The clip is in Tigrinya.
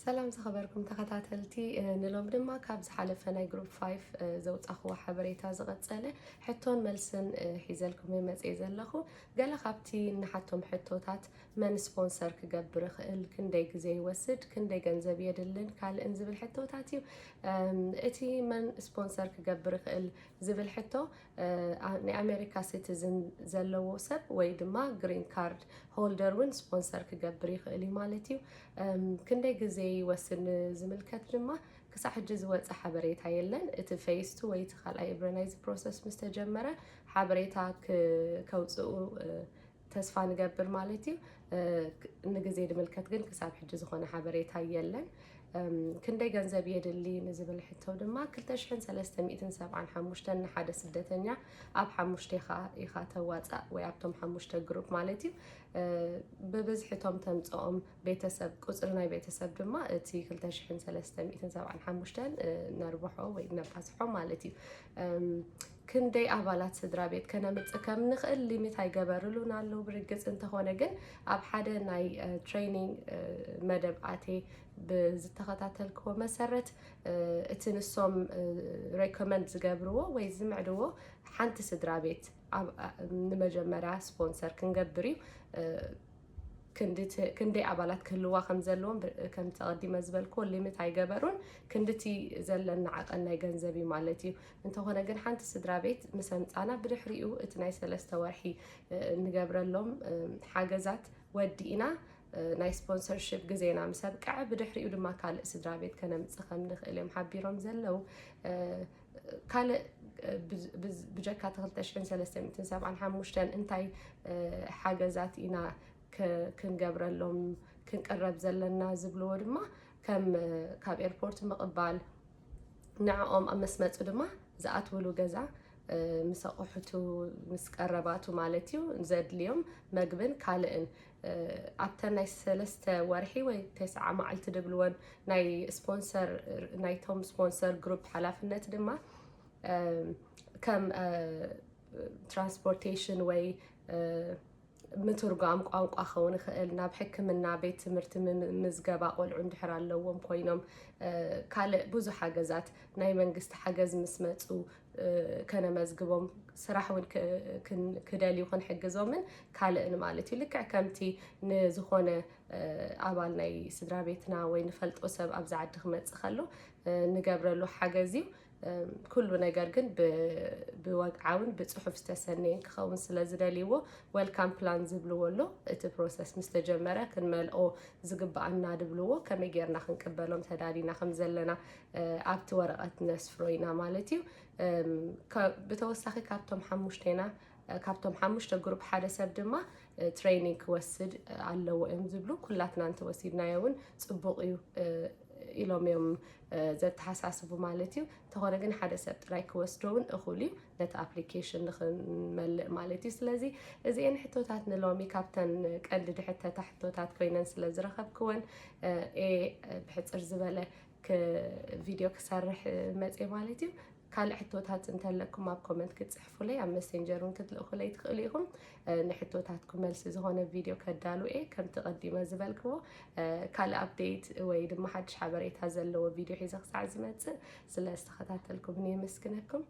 ሰላም ዝኸበርኩም ተኸታተልቲ፣ ንሎም ድማ ካብ ዝሓለፈ ናይ ግሩፕ ፋይቭ ዘውፃኽዎ ሓበሬታ ዝቐፀለ ሕቶን መልስን ሒዘልኩም መፅእ ዘለኹ። ገለ ካብቲ ንሓቶም ሕቶታት፣ መን ስፖንሰር ክገብር ይኽእል፣ ክንደይ ግዜ ይወስድ፣ ክንደይ ገንዘብ የድልን ካልእን ዝብል ሕቶታት እዩ። እቲ መን ስፖንሰር ክገብር ይኽእል ዝብል ሕቶ፣ ናይ ኣሜሪካ ሲቲዝን ዘለዎ ሰብ ወይ ድማ ግሪን ካርድ ሆልደር እውን ስፖንሰር ክገብር ይኽእል እዩ ማለት እዩ። ክንደይ ግዜ ይወስድ ዝምልከት ድማ ክሳዕ ሕጂ ዝወፀ ሓበሬታ የለን። እቲ ፌዝ ቱ ወይ እቲ ካልኣይ እብረ ናይዚ ፕሮሰስ ምስ ተጀመረ ሓበሬታ ከውፅኡ ተስፋ ንገብር ማለት እዩ። ንግዜ ዝምልከት ግን ክሳብ ሕጂ ዝኾነ ሓበሬታ የለን። ክንደይ ገንዘብ የድሊ ንዝብል ሕቶ ድማ ክልተ ሽሕን ሰለስተ ሚእትን ሰብዓን ሓሙሽተን ንሓደ ስደተኛ ኣብ ሓሙሽቴኻ ኢኻ ተዋፃእ ወይ ኣብቶም ሓሙሽተ ግሩፕ ማለት እዩ። ብብዝሒ እቶም ተምፅኦም ቤተሰብ፣ ቁፅሪ ናይ ቤተሰብ ድማ እቲ ክልተ ሽሕን ሰለስተ ሚእትን ሰብዓን ሓሙሽተን ነርብሖ ወይ ነባዝሖ ማለት እዩ። ክንደይ ኣባላት ስድራ ቤት ከነምፅእ ከም ንኽእል ሊሚት ኣይገበርሉን ኣለዉ። ብርግፅ እንተኾነ ግን ኣብ ሓደ ናይ ትሬኒንግ መደብ ኣቴ ብዝተኸታተልክዎ መሰረት እቲ ንሶም ሬኮመንድ ዝገብርዎ ወይ ዝምዕድዎ ሓንቲ ስድራ ቤት ንመጀመርያ ስፖንሰር ክንገብር እዩ። ክንደይ ኣባላት ክህልዋ ከም ዘለዎም ከምቲ ቀዲመ ዝበልክዎ ሊሚት ኣይገበሩን። ክንድቲ ዘለና ዓቐን ናይ ገንዘብ እዩ ማለት እዩ። እንተኾነ ግን ሓንቲ ስድራ ቤት ምስ ኣምፃና ብድሕሪኡ እቲ ናይ ሰለስተ ወርሒ ንገብረሎም ሓገዛት ወዲእና ናይ ስፖንሰርሽፕ ግዜና ምስ ኣብቅዐ ብድሕሪኡ ድማ ካልእ ስድራ ቤት ከነምፅእ ከም ንኽእል እዮም ሓቢሮም ዘለዉ። ካልእ ብጀካ እቲ ክልተ ሽሕን ሰለስተ ሚእትን ሰብዓን ሓሙሽተን እንታይ ሓገዛት ኢና ክንገብረሎም ክንቅረብ ዘለና ዝብልዎ ድማ ከም ካብ ኤርፖርት ምቕባል፣ ንዕኦም ኣብ መስመፁ ድማ ዝኣትውሉ ገዛ ምስ ኣቑሑቱ ምስ ቀረባቱ ማለት እዩ ዘድልዮም መግብን ካልእን ኣብተን ናይ ሰለስተ ወርሒ ወይ ተስዓ መዓልቲ ድብልወን ናይ ስፖንሰር ናይቶም ስፖንሰር ግሩፕ ሓላፍነት ድማ ከም ትራንስፖርቴሽን ወይ ምትርጓም ቋንቋ ክኸውን ይኽእል፣ ናብ ሕክምና ቤት ትምህርቲ ምዝገባ ቆልዑ እንድሕር ኣለዎም ኮይኖም ካልእ ብዙሕ ሓገዛት ናይ መንግስቲ ሓገዝ ምስ መፁ ከነመዝግቦም ስራሕ እውን ክደልዩ ክንሕግዞምን ካልእን ማለት እዩ። ልክዕ ከምቲ ንዝኾነ ኣባል ናይ ስድራ ቤትና ወይ ንፈልጦ ሰብ ኣብዚ ዓዲ ክመፅእ ከሎ ንገብረሉ ሓገዝ እዩ። ኩሉ ነገር ግን ብወግዓውን ብፅሑፍ ዝተሰነየን ክኸውን ስለ ዝደልይዎ ወልካም ፕላን ዝብልዎ ኣሎ። እቲ ፕሮሰስ ምስ ተጀመረ ክንመልኦ ዝግብኣና ድብልዎ ከመይ ጌርና ክንቅበሎም ተዳሊና ከም ዘለና ኣብቲ ወረቐት ነስፍሮ ኢና ማለት እዩ። ብተወሳኺ ካብቶም ሓሙሽቴና ካብቶም ሓሙሽተ ግሩፕ ሓደ ሰብ ድማ ትሬኒንግ ክወስድ ኣለዎ እዮም ዝብሉ። ኩላትና እንተወሲድናዮ እውን ፅቡቕ እዩ ኢሎም እዮም ዘተሓሳስቡ ማለት እዩ። እንተኾነ ግን ሓደ ሰብ ጥራይ ክወስዶ እውን እኹል እዩ ነቲ ኣፕሊኬሽን ንክንመልእ ማለት እዩ። ስለዚ እዚአን ሕቶታት ንሎሚ ካብተን ቀንዲ ድሕተታ ሕቶታት ኮይነን ስለ ዝረኸብክወን ኤ ብሕፅር ዝበለ ቪድዮ ክሰርሕ መፅእ ማለት እዩ። ካልእ ሕቶታት እንተለኩም ኣብ ኮመንት ክትፅሕፉለይ ኣብ መሴንጀር እውን ክትልእኹለይ ትኽእሉ ኢኹም። ንሕቶታትኩም መልሲ ዝኾነ ቪድዮ ከዳሉ እየ ከምቲ ቀዲመ ዝበልክዎ። ካልእ ኣፕዴት ወይ ድማ ሓድሽ ሓበሬታ ዘለዎ ቪድዮ ሒዘ ክሳዕ ዝመፅእ ስለ ዝተኸታተልኩም የመስግነኩም።